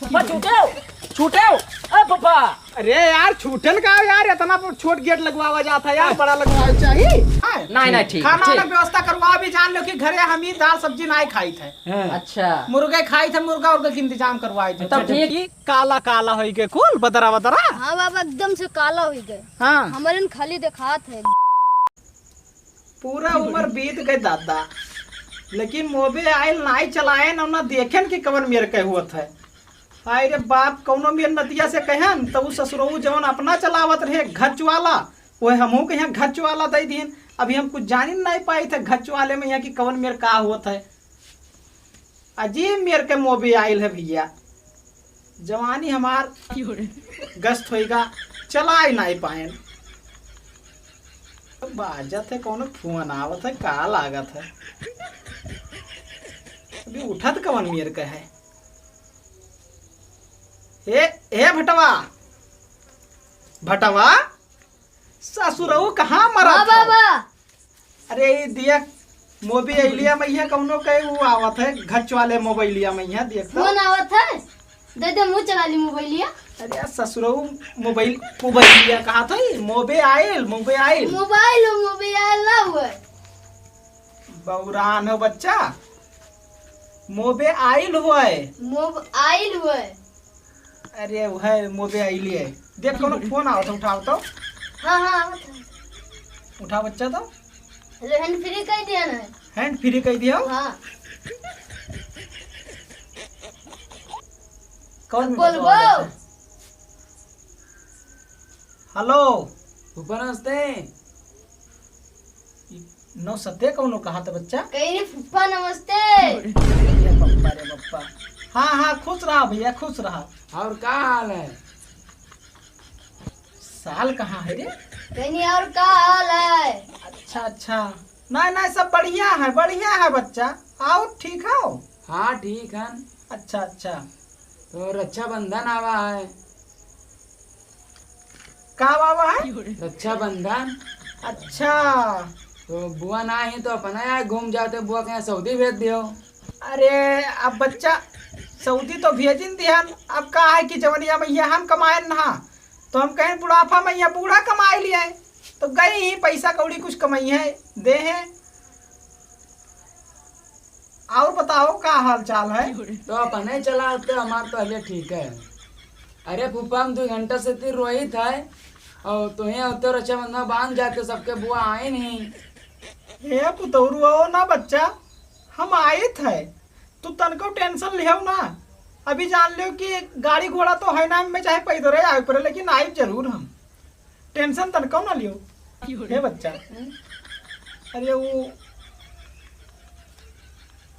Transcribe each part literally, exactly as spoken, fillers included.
फूफा छूटे हो, छूटे हो, ए फूफा। अरे यार, छूटन का यार, इतना छोट गेट लगवावा जात है यार, बड़ा लगवावे चाहिए। नहीं, नहीं, ठीक है, खाना वाला ठीक। व्यवस्था करवा, अभी जान लो कि घरे हम ही दाल सब्जी नहीं खाई थे। हाँ। अच्छा। मुर्गे खाई थे, मुर्गा उर्गा के इंतजाम करवाए थे। तब ठीक। काला काला होई गए कुल बदरा बदरा। हाँ बाबा, एकदम से काला होई गए। हाँ। हमरे न खाली देखात है। पूरा उम्र बीत गए दादा, लेकिन मोबे आइल नाई चलाएन और ना देखेन कि कवन मेर के हुअत है। हाय रे बाप, कौनो मेर नतिया से कहन त उ ससुरऊ जवन अपना चलावत रहे घच वाला, वह हमहू के यहाँ घच वाला दे दीन। अभी हम कुछ जानिन नहीं पाई थे घच वाले में यहाँ कि कवन मेर का हुअत है। अजीब मेर के मोबे आइल है भैया, जवानी हमार गस्त होइगा, चलाए नाई पाएन। बाजत है, कौनो फोन आवत है, का लागत है? अभी उठत कवन मेर के है? ए, ए भटवा, भटवा, ससुरऊ कहाँ मरत हाँ हो? बाबा। अरे, ई दिया मोबाइलिया मैया कौनो के ऊ आवत है, घच वाले मोबाइलिया मैया, देख तो। फोन आवत है, दे दे, मुँह चला ली मोबाइलिया। अरे यार, ससुरऊ मोबाइल, मोबाइलिया कहा था, ई मोबे आइल, मोबे आइल। मोबाइल हो, मोबाइल ना हुआ। बौरान हो बच्चा, मोबे आइल हुआ है। मोब आइल हुआ है। अरे, वह मोबे आइली है। देख, कौनो फोन आवत है, उठाओ तो। हाँ, हाँ, आवत है। उठा बच्चा तो। हेलो, हैंड फ्री कह दिया ना। हैंड फ्री कह दिया? हाँ। कौन बोल बोलबो? हेलो। ऊपर नमस्ते। ई नौ सत्य कौनो कहा था बच्चा? कही रे फूफा नमस्ते। अरे बप्पा रे बप्पा। हाँ, हाँ, खुश रहा भैया, खुश रहा। और का हाल है? साल कहाँ है रे? कहीं और का हाल है? अच्छा, अच्छा। नहीं, नहीं, सब बढ़िया है, बढ़िया है बच्चा। आओ, ठीक हो? हाँ, ठीक है। अच्छा, अच्छा। तो रक्षाबंधन आवा है। का बाबा है? रक्षाबंधन। अच्छा। तो बुआ ना ही तो अपना यहाँ घूम जाते, बुआ के यहाँ सऊदी भेज दियो। अरे, अब बच्चा सऊदी तो भेजिन दिहन, अब का है कि जवनिया मैया हम कमाएन ना, तो हम कहें बुढ़ापा मैया बूढ़ा कमाए लिए, तो गई ही पैसा कौड़ी कुछ कमाई है, दे हैं। और बताओ, का हाल चाल है? तो अपने चला होते, हमार तो हले ठीक है। अरे फूफा, हम दो घंटा से तिर रोहित है, और तुहें होते रक्षाबंधन बांध जाते, सबके बुआ आए नहीं। हे पुतौरुआ, ना बच्चा, हम आइत है, तू तनको टेंशन लिहो ना। अभी जान लियो कि गाड़ी घोड़ा तो है ना, हमें चाहे पैदल आवे पड़े, लेकिन आइब जरूर हम। टेंशन तनको ना लियो। हे बच्चा, अरे वो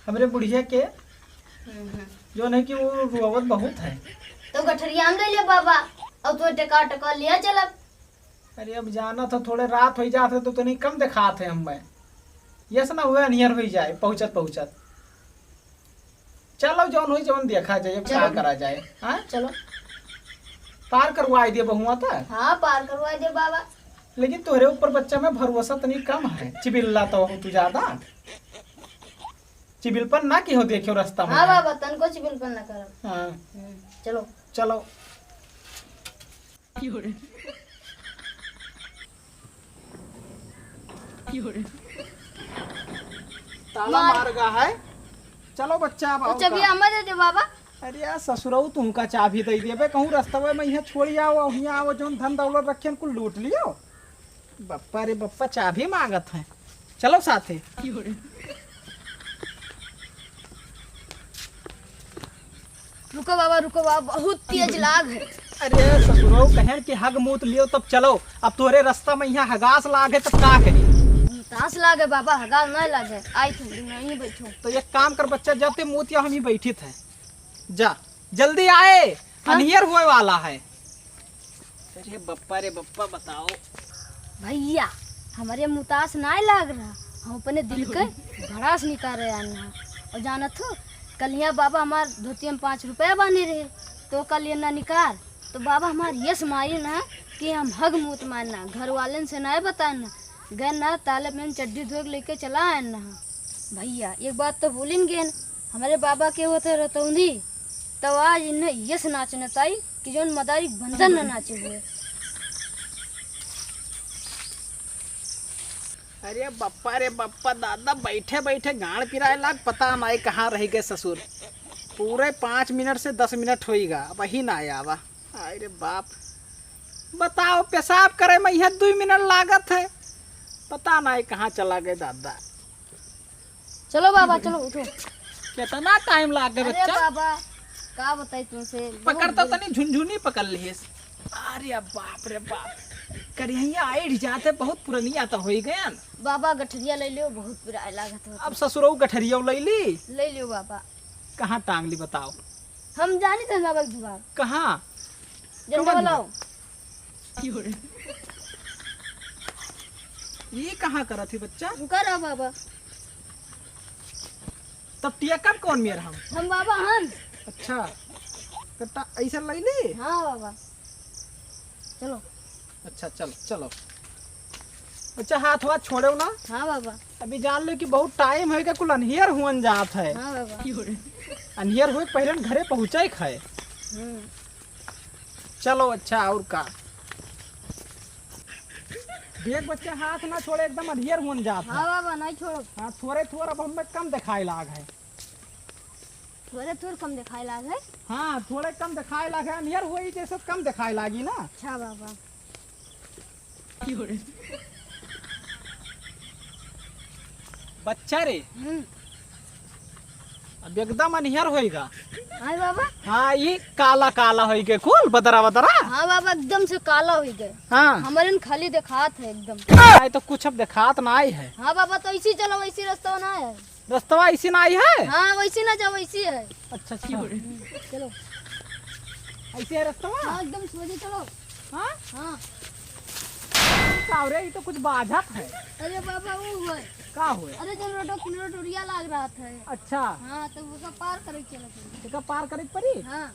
हमरे बुढ़िया के हम्म, हम्म। जो नहीं कि वो रोवत बहुत है। तो गठरिया हम ले लियो बाबा, और तू टका टका लिया चलब। अरे अब जाना था, थोड़े रात हो जात है तो तनी कम देखात है हम मैं। यस ना हुए अनियर हो जाए पहुँचत पहुँचत। चलो जौन होई जौन देखा जाए, अब का चलो। करा जाए, हाँ? चलो। पार करवाई दे बहुआ त। हाँ, पार करवाई दे बाबा। लेकिन तोहरे ऊपर बच्चा में भरोसा तनी कम है, चिबिल्ला तो हो तू ज्यादा। चिबिलपन ना की हो देखियो रास्ता में। हाँ बाबा, तनको चिबिलपन ना करब। हाँ। हम्म, चलो। चलो। ताला मार। मार गा है। चलो बच्चा, अब तो आओ चाबी का। हमें दे दे बाबा। अरे यार ससुरऊ, तुमका चाबी दे देबे, कहूँ रस्तवे में यहाँ छोड़ी आओ, और यहाँ आओ, जौन धन दौलत रखे कुल लूट लियो। बप्पा रे बप्पा, चाबी मांगत है। चलो साथे। रुको बाबा, रुको बाबा, बहुत तेज लाग है। अरे ससुरो, कहें कि हग मूत लियो तब चलो। अब तोरे रास्ता में यहाँ हगास लाग है तब का करी? तास लागे बाबा, हगास नहीं लागे। आई तू नहीं बैठो। तो एक काम कर बच्चा, जाते मूत या हम ही बैठित है। जा जल्दी आए, हाँ? अनियर होए वाला है। अरे बप्पा रे बप्पा, बताओ। भैया, हमरे मुतास नाय लाग रहा, हम अपने दिल के भड़ास निकाल रहे हैं ना। और जानत हो, कल यहाँ बाबा हमार धोतिया में पाँच रुपया बांधे रहे, तो कल ये ना निकाल, तो बाबा हमार ये मारी ना कि हम हग मूत मारना, घर वालन से ना बताए ना, गए ना ताले में चड्डी धोए के लेके चला आए ना। भैया, एक बात तो भूलिन गए, हमारे बाबा के होते रतौंधी, तब आज इन्हें यस नाचने ताई कि जौन मदारी बंदर न नाचे हुए। अरे बप्पा रे बप्पा, दादा बैठे बैठे गांड पिराए लाग, पता नाई कहाँ रहि गए ससुर। पूरे पाँच मिनट से दस मिनट होइगा, अबहीं नाई आवा। हाय रे बाप, बताओ, पेशाब करे में यहाँ दुइ मिनट लागत है, पता नाई कहाँ चला गए दादा। चलो बाबा, चलो उठो। कितना टाइम लाग गए अरे बच्चा? बाबा, का बताई तुमसे, बहुत पकड़ तो बुरी तनी झुनझुनी पकड़ लिहिस। अरे बाप रे बाप, करिहैया आइड जाते बहुत पुरनिया तो होई गयन। बाबा गठरिया ले लियो, बहुत पिराए लागत हो। अब ससुरऊ गठरिया ले ली? ले लियो बाबा। कहाँ टांग ली बताओ? हम जानी थे बाबा के जुगाड़। कहाँ? जल्दी कवन बुलाओ। जुगाड़? ये कहाँ करत ही बच्चा? रुका रहो बाबा। तब टिया कब कौन मेर हम? हम बाबा हम। अच्छा, कट्टा ऐसा ले ली? हाँ बाबा, चलो। अच्छा, चलो, चलो। अच्छा, हाथ वाथ छोड़ो ना। हाँ बाबा। अभी जान लो कि बहुत टाइम होइगा, कुल अनहियर हुअन जात है। हाँ बाबा। अनहियर हुए पहले न घरे पहुँचे खाए। हम्म। चलो, अच्छा, और का? देख बच्चा, हाथ ना छोड़े, एकदम अनहियर हुअन जात है। हाँ बाबा, नहीं छोड़ो। हाँ, थोड़े थोड़ा अब हमें कम दिखाए लाग है। थोड़े थोड़ कम दिखाए लाग है? हाँ, थोड़े कम दिखाए लाग है, अनहियर हुई जैसे कम दिखाए लागी ना। अच्छा बाबा। बच्चा रे, हम्म। अब एकदम अनहियर होइगा। हाँ बाबा। हाँ, ये काला काला होइगे, कुल बदरा बदरा। हाँ बाबा, एकदम से काला होइगे। हाँ। हमरे न खाली देखात है एकदम। नहीं तो कुछ अब देखात नाई है। हाँ बाबा, तो इसी चलो, इसी रास्ता ना है। रस्तवा ऐसी ना आई है? हाँ, वैसी ना जाओ, वैसी है। अच्छा, अच्छा। चलो। ऐसे है रस्तवा? हाँ, एकदम सोझे चलो। हाँ? हाँ। का रे, ये तो कुछ बाझत है। अरे बाबा, वो हुआ है। का हुआ है? अरे, जब रोडो किनारे डोरिया लाग रहा था। अच्छा। हाँ, तो वो का पार करे चलो। तो का पार करे पड़ी? हाँ।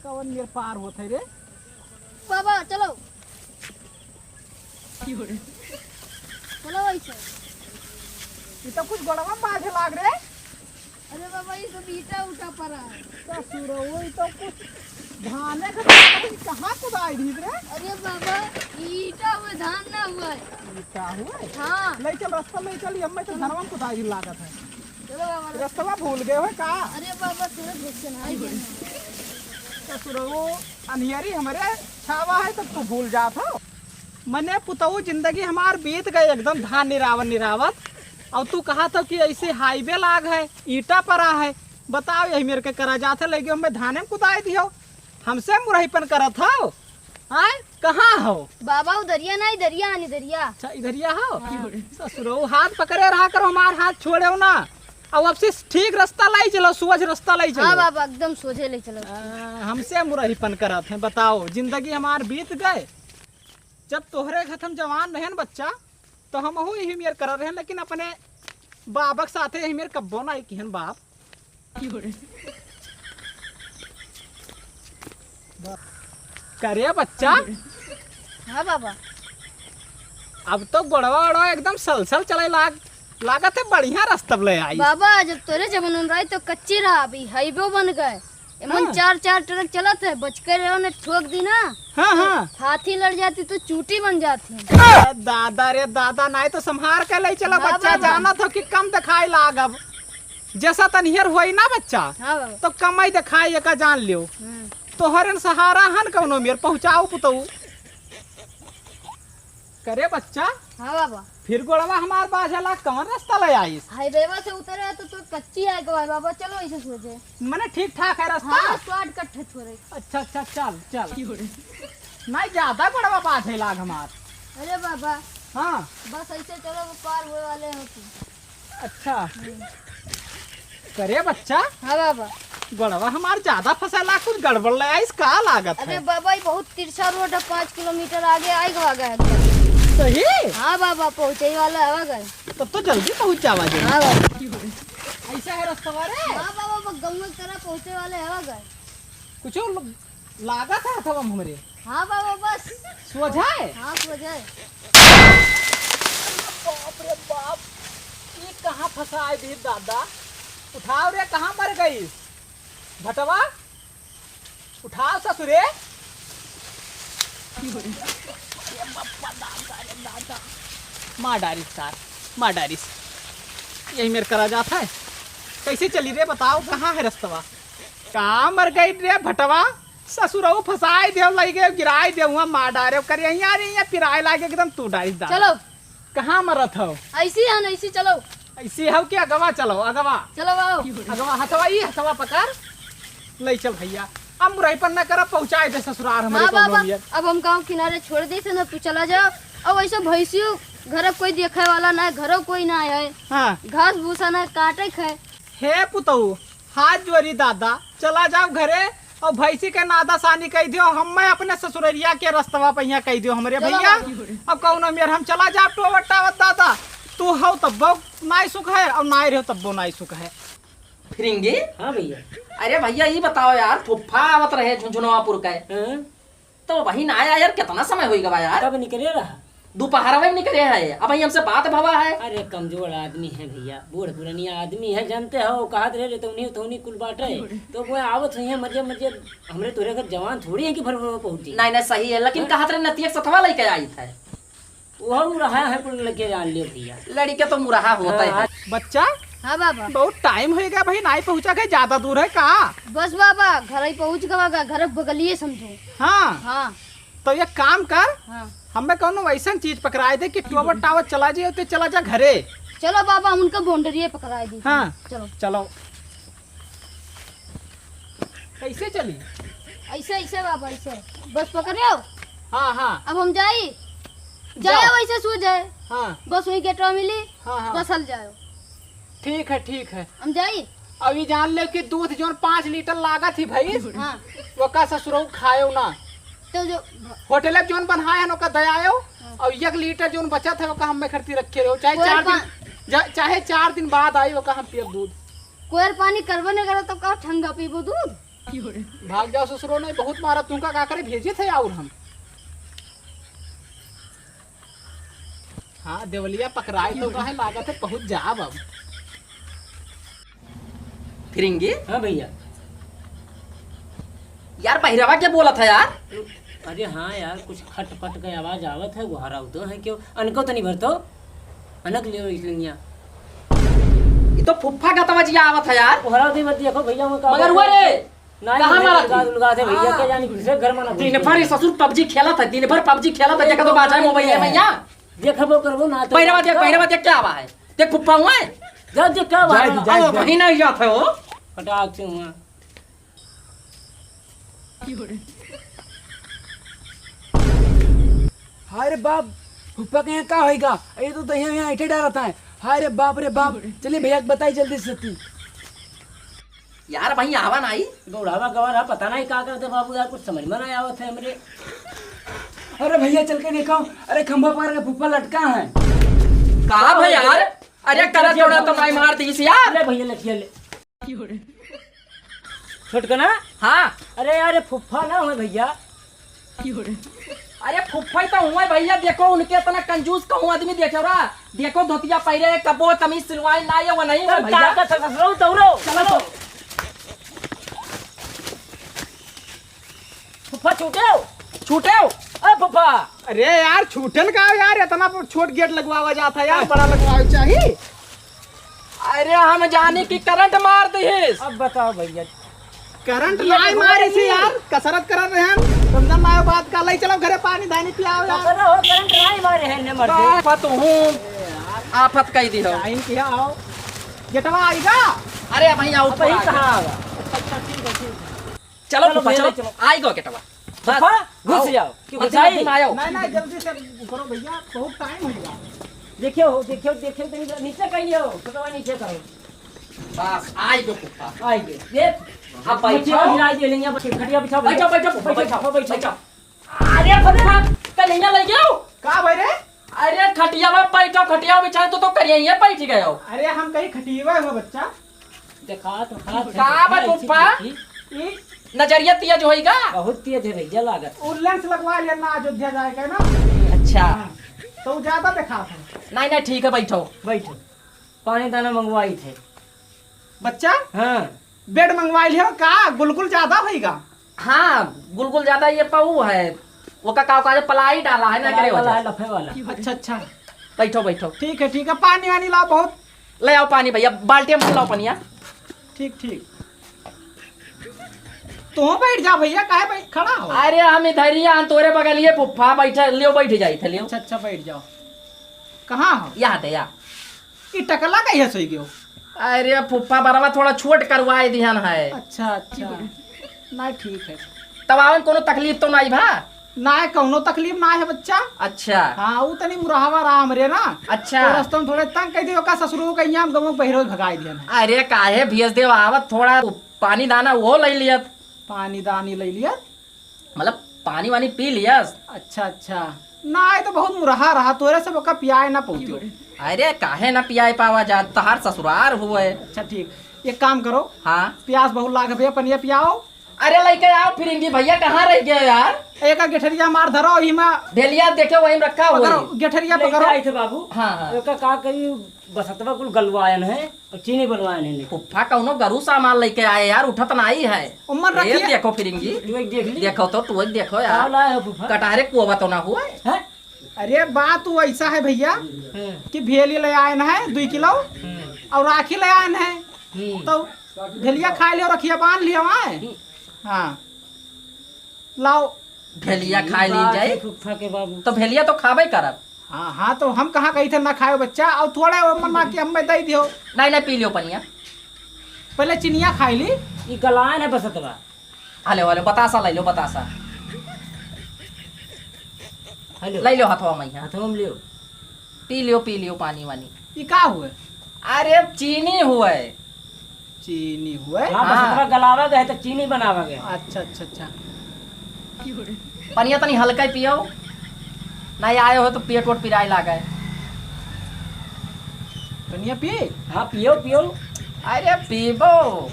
कवन मेर पार होत है रे? बाबा, चलो। चलो वैसे। ये तो कुछ गोड़वा बाझे लाग रे। अरे बाबा, ये सब ईटा उठा पड़ा है। ससुर, वो ये तो कुछ धाने के पता नहीं कहाँ कुदाई दी रे। अरे बाबा, ईटा हुए, धान ना हुआ है। ईटा हुए? हाँ। ले चल, रास्ता ले चल, ये हमें तो धनवा में कुदाई दी लागत है। चलो बाबा। रस्तवा भूल गए हो का? अरे बाबा, तोरे घर से ना आई गए। ससुरऊ, अनियरी हमरे छावा है, तब तू भूल जात हो। मने पुतऊ, जिंदगी हमार बीत गए एकदम धान निरावन निरावत। अब तू कहा था कि ऐसे हाईवे लाग है, ईटा परा है। बताओ, यही मेरे के करा जात है, लगे हमें धाने में कुदाई दियो। हमसे मुरहीपन करत हो। आय, कहाँ हो? बाबा, उधरिया ना, इधरिया आनी, इधरिया। अच्छा, इधरिया हो? हाँ। ससुरऊ, हाथ पकड़े रहा करो, हमार हाथ छोड़े हो ना। अब, अब से ठीक रास्ता लाई चलो, सुवज रास्ता लाई चलो। हाँ बाबा, एकदम सोझे ले चलो। आ, हमसे मुरहीपन करत हैं, बताओ, जिंदगी हमार बीत गए। जब तोहरे घर हम जवान रहेन बच्चा, तो हमहू यही मेर करत रहेन, लेकिन अपने बाबक साथे यही मेर कब्बो ना किहन बाप। करे बच्चा। हाँ बाबा। अब तो गोड़वा ओड़वा एकदम सलसल चले लाग, लागत है बढ़िया रास्ता ले आई। बाबा, जब तोरे जमाना में रही तो कच्ची रहा, अभी हाईवे बन गए। एमन हाँ। चार चार ट्रक चलत है, बच के रहो ने ठोक दी ना। हाँ, तो हाँ। हाथी लड़ जाती तो चूटी बन जाती। अरे दादा रे दादा, नाई तो संभार के ले चलो हाँ बच्चा, बाबा। जानत हो कि कम दिखाई लाग अब। जैसा तनियर होई ना बच्चा, हाँ बाबा। तो कमाई दिखाई एका जान लियो। हम्म। तोहरन सहारा हन कौनो मेर पहुँचाओ पुतऊ। करे बच्चा, हाँ बाबा। फिर गोड़वा हमार बाझला, कवन रास्ता ले आइस? हाईवे से उतरे तो तू कच्ची आए गवा बाबा, चलो ऐसे सोझे। मने ठीक ठाक है रास्ता? हाँ, शॉर्टकट है थोड़े। अच्छा, अच्छा, चल, चल। नहीं, ज्यादा गोड़वा बाझे लाग हमार। अरे बाबा। हाँ। बस ऐसे चलो, वो पार हुए वाले हो तुम। अच्छा। करे बच्चा? हाँ बाबा। गोड़वा हमार ज्यादा फंसेला, कुछ गड़बड़ ले आइस का लागत अरे है? बाबा, ये बहुत तिरछा रोड है, पाँच किलोमीटर आगे आइगा है। सही? हाँ बाबा, पहुँचे वाला है गए। तब तो जल्दी पहुँच जावा जे। हाँ बाबा। ऐसा है रास्ता रे? हाँ बाबा, बस गाँव की तरह पहुँचे वाले है गए। कुछ लागत है अथवा हमरे? हाँ बाबा, बस। सोझा है? हाँ, सोझा है। बाप रे बाप, ये कहाँ फंसाए दी दादा? उठाओ रे, कहाँ मर गई? भटवा, उठाओ ससुरे। मार डारिस सार, मार डारिस। यही मेर करा जात है। कैसे चली रे, बताओ, कहाँ है रस्तवा? कहाँ मर गई रे भटवा? ससुरऊ फंसाई देव, लई गए, गिराई देव, हुआ मार डारे। करिया यार, यहाँ पिराए लागे एकदम, तू डारिस दादा। चलो। कहाँ मरत हो? ऐसी है ना, ऐसी चलो। ऐसी हो कि अगवा चलो, अगवा। चलो आओ। अगवा हथवा, ई हथवा पकड़, ले चल भैया। अब मुरई पर न कर, पहुँचाए दे ससुरार हमरे हाँ कौनो बाबा, नियर। अब हम गाँव किनारे छोड़ देते ना, तू चला जाओ। अब ऐसे भैंसियों घर कोई देखे वाला ना है, घरों कोई ना है। हाँ। घास भूसा ना काटे खाए। हे पुतऊ, हाथ जोरी दादा, चला जाओ घरे और भैंसी के नादा सानी कह दियो, हम मैं अपने ससुररिया के रस्तवा पे यहाँ कह दियो हमरे चलो भैया। बाबू। अब कौनो मेर हम चला जाओ टोवत टावत दादा, तू हो तब्बो नाई सुख है और नाई रहो तब्बो नाई सुख है। फिरिंगी? हाँ भैया। अरे भैया, ये बताओ यार, फुफ्फा आवत रहे झुनझुनवापुर के। हाँ। तो वही ना आया यार, कितना समय हो गवा यार? कब निकले रहा? दोपहर में निकले है, अब हमसे बात भवा है। अरे कमजोर आदमी है भैया, बूढ़ पुरानिया आदमी है, जानते हो, कहत रहे तो उन्हीं तो उन्हीं कुल बाटे। तो वो आवत हुई है मजे मजे, हमरे तोरे घर जवान थोड़ी है कि भर भर पहुंची। नहीं नहीं, सही है, लेकिन हाँ? कहत रहे नतिया सथवा लेके आई था। वो हम रहा है कुल लेके जान लियो भैया। लड़के तो मुरहा होता है। हाँ। बच्चा, हाँ बाबा। बहुत टाइम हो गया भाई, नाई पहुंचा के, ज्यादा दूर है का? बस बाबा, घर ही पहुंच गवा, घर बगलिए समझो। हाँ। हाँ। तो एक काम कर, हाँ। हमें कौनो वैसन चीज पकड़ाए दे कि टोवर टावर चला जाए, तो चला जा घरे। चलो बाबा, हम उनका बाउंड्री पकड़ाए दी। हाँ। चलो। चलो। कैसे चली? ऐसे, ऐसे बाबा, ऐसे। बस पकड़े हो? हाँ, हाँ। अब हम जाई? जाओ। जाए वैसे सो जाए। हाँ। बस वही गेटवा मिली, हाँ, हाँ। बस हल जाओ। ठीक है, ठीक है। हम जाई? अभी जान ले कि दूध जोन पाँच लीटर लागत ही भैंस, हाँ। वका ससुरऊ खायो ना। तो जो होटल जोन बनाए है, ओका दयायो, हाँ। और एक लीटर जोन बचत है, ओका हमें खरती रखे रहो, चाहे कोई चार दिन, पा- जा- चाहे चार दिन बाद आई, ओका हम पियब दूध। कोयर पानी करबो नहीं करो, तो का ठंगा पीबो दूध? भाग जाओ ससुरो, नहीं बहुत मारा तुमका, का करे भेजे थे और हम। हाँ, देवलिया पकड़ाई तो काहे लागत है, पहुँच जाब अब। फिरिंगी? हाँ भैया। यार, बहिरवा के बोलत है यार? अरे हाँ यार, कुछ खटपट के आवाज आवत है, गोहराव तो है क्यों? अनको तो नहीं भरतो? अनक लियो इस लिंगिया। ये तो फुफ्फा का तवजिया आवत है यार। गोहराव दे मत देखो भैया, वो का मगर हुआ रे, नहीं, कहाँ नहीं, मारा उलगा, थी? उलगा दे भैया, हाँ। क्या जानी किसे घर में ना दिन भर ये ससुर पबजी खेलत है, दिन भर पबजी खेलत है, देखा तो बाजा मोबाइल में यहाँ। देखबो करबो ना तो। पहिरवा देख, पहिरवा देख, क्या हुआ है? देख, फुफ्फा हुआ है? जा, देख, क्या हुआ है? जाए दे, जाए दे। वही नहीं जात है वो। फटाक से हुआ। हाय रे बाप, फुफ्फा के यहाँ का होइगा? ये तो दहिया यहाँ ऐंठे डालत है। हाय रे बाप रे बाप, चलिए भैया के बताई जल्दी से ती। यार भाई आवा ना आई। बूढ़ावा गवा रहा, पता नहीं का करते बाबू यार, कुछ समझ में ना आवत है हमरे। अरे भैया चल के देखो, अरे खंभा पकड़ के फुफ्फा लटका है। का भाई यार? अरे करा तोड़ा तो भाई मार दीस यार। ले भैया लठिया ले। छोटकना? हाँ। अरे यार, ये फुफ्फा ना हुए भैया। अरे फुफ्फा ही तो हुए भैया, देखो उनके इतना कंजूस कहूँ आदमी देखे रहा। देखो धोतिया पहिरे है, कबो तमीज सिलवाए ना, ये वो नहीं है तब भैया। का कर सकत रहो, दौड़ो। चलो तो। फुफ्फा छूटे हो? छूटे हो? ए फुफ्फा। अरे यार, छूटन का यार, इतना छोट गेट लगवावा जात है यार, बड़ा लगवावे चाहिए। अरे हम जानी कि करंट मार दिहिस। अब बताओ भैया। करंट ये नाई तो मारे से नहीं। यार, कसरत करत रहे हम। समझा ना बात का, ले चलो घरे पानी धानी पियाओ यार। कसरत हो, करंट नाई मारे हैं ने मर गए। बाप तो हूँ, आफत कह दी हो। टाइम किया आओ। गेटवा आएगा। अरे भाई आओ, अब भाई कहाँ आवा? अच्छा, ठीक है, ठीक है। चलो चलो फुफ्फा, भैया, चलो। चलो। आई गो गेटवा। बस, फुफ्फा, घुस आओ। जाओ। कि मत घुस जाओ, जाई? तुम आओ। नहीं, नहीं, जल्दी से करो भैया, बहुत टाइम हो गया। देखियो, देखियो, देखियो, तुम नीचे कहीं हो, फुटवा नीचे करो। बस, आई गो फुफ्फा। आई गो। ये, अब बैठो। खटिया हिला दे लेंगे, अब खटिया बिछाओ, बैठो, बैठो, फुफ्फा, बैठो, बैठो, बैठो। बैठो। अरे फुफ्फा, कल यहाँ ले गयो? का भाई रे? अरे खटिया में बैठो, खटिया बिछाए तो, तो करिया ये बैठ गयो। अरे हम कहीं खटिया हो बच्चा। देखा तो खा का बा फुफ्फा? ई नजरिया तेज होइगा? बहुत तेज है भैया लागत। उ लेंस लगवा लिया ना अयोध्या जाए के ना। अच्छा। हाँ, तो उ ज्यादा देखा था। नहीं, नहीं, ठीक है, बैठो। बैठो। पानी दाना मंगवाई थे। बच्चा? हाँ। बेड मंगवाइ लियो का? गुलगुल ज्यादा होइगा। हाँ, गुलगुल ज्यादा ये पाऊ है। वो का, का, का पलाई डाला है ना, करे वाला वजह है, से। लफे वाला। अच्छा, अच्छा। बैठो, बैठो। ठीक है, ठीक है, पानी वानी लाओ बहुत। ले आओ पानी भैया, बाल्टी में लाओ पनिया। ठीक, ठीक। तू बैठ जा भैया, काहे भाई खड़ा हो? अरे हम इधर ही आन तोरे बगलिए फुफ्फा बैठे, लियो बैठ जाई थे, लियो। अच्छा, अच्छा, बैठ जाओ। कहाँ हो? यहाँ थे, यहाँ। ई टकला कहिया सोई गयो? अरे फुफ्फा बरवा थोड़ा छोट करवाए दिहन है। अच्छा, अच्छा। ना, ठीक है। तब आवन कोनो तकलीफ तो नाई भा? ना, कौनो तकलीफ ना है बच्चा। अच्छा। हाँ, ऊ तनी मुरहावा रहा हमरे ना। अच्छा। तो रस्ता में थोड़े तंग कइ दियो का ससुरो के यहाँ गमो बहिरो भगाई दिहन है। अरे काहे भेज देव, आवत थोड़ा पानी दाना वो ले लियत। पानी दानी ले लियत? मतलब पानी वानी पी लियस। अच्छा, अच्छा। ना, ये तो बहुत मुरहा रहा, तोरे से ओका पियाए ना पौतियो। अरे काहे ना पियाए पावा जा, तहार ससुरार हुए। अच्छा, ठीक, एक काम करो। हाँ। प्यास बहुत लाग भैया, पनिया पियाओ। अरे लइके आओ फिरिंगी भैया, कहाँ रह गए यार? एक गेठरिया मार धरो, वही में। ढेलिया देखे, वही में रखा हुआ पकड़ो, है। गेठरिया लइके पकड़ो। आई थे बाबू। हाँ, हाँ। एका का करी, बसतवा कुल गलवायन है और चीनी बनवायन है। फुफ्फा कौनो गरू सामान लइके आए यार, उठत नाई है। उम्मन ये रखिए। देखो फिरिंगी। तू एक देख ली। देखो तो, तू एक देखो यार। का लाए हो फुफ्फा? कटहरे कुआ तो ना हुआ है। हैं? अरे बात वो ऐसा है भैया हाँ। कि भेली ले आयन है दुई किलो हाँ। और राखी ले आयन है। हम्म। तो भेलिया खाए लियो, रखिया बांध लियो आए। हम्म। हाँ। लाओ। भेलिया ई खाए ली बात जाए। है फुफ्फा के बाबू। तो भेलिया तो खाबे करब। हाँ, हाँ, तो हम कहाँ कही थे ना खायो बच्चा, और थोड़े वो मना के हमें दे दियो। नहीं, नहीं, पी लियो पनिया। पहले चिनिया खाई ली। ई गलान है बसतवा। हेलो, हेलो, बतासा ले लो, बतासा। हेलो। ले लो हथवा में यहाँ। हथवा में लियो। पी लियो, पी लियो पानी वानी। ई का हुए? अरे चीनी हुए। चीनी हुए? हाँ, हाँ। बसतवा गलावा गए तो चीनी बनावा गए। अच्छा, अच्छा, अच्छा। पनिया तनी हल्का ही पियो, नहीं आए हो तो पेट वोट पिराए लागे। पनिया पी? हाँ, पियो, पियो। अरे पीबो।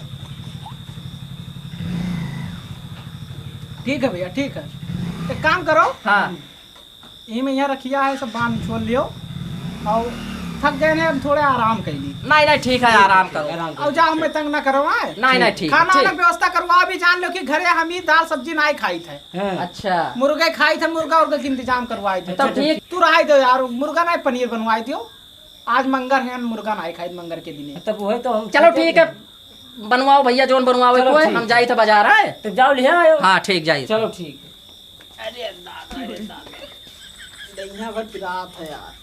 ठीक है भैया, ठीक है। एक काम करो। हाँ। इही में यहाँ रखिया है, सब बांध छोड़ लियो। और थक गए ने, अब थोड़े आराम कर ली। नहीं, नहीं, ठीक है, आराम करो। आराम करो। और जाओ, मैं तंग ना करो, आए। नहीं, नहीं, ठीक है, खाना वाना ठीक। व्यवस्था करवा भी जान लो कि घरे हम ही दाल सब्जी नहीं खाई थे। हाँ। अच्छा। मुर्गे खाई थे, मुर्गा उर्गा के इंतजाम करवाई थे। तब ठीक। तू रहाई दो यार, मुर्गा नहीं पनीर बनवाई दियो। आज मंगर है, हम मुर्गा नहीं खाई मंगर के दिने। तब वही तो हम चलो ठीक है, बनवाओ भैया, जोन बनवावे चलो को है, ठीक हम है। जाई थे बाजार, आए। तो जाओ लिया आयो। हाँ, ठीक, जाई। चलो ठीक है। अरे दादा, अरे दादा। दहिया भर पिरात है यार।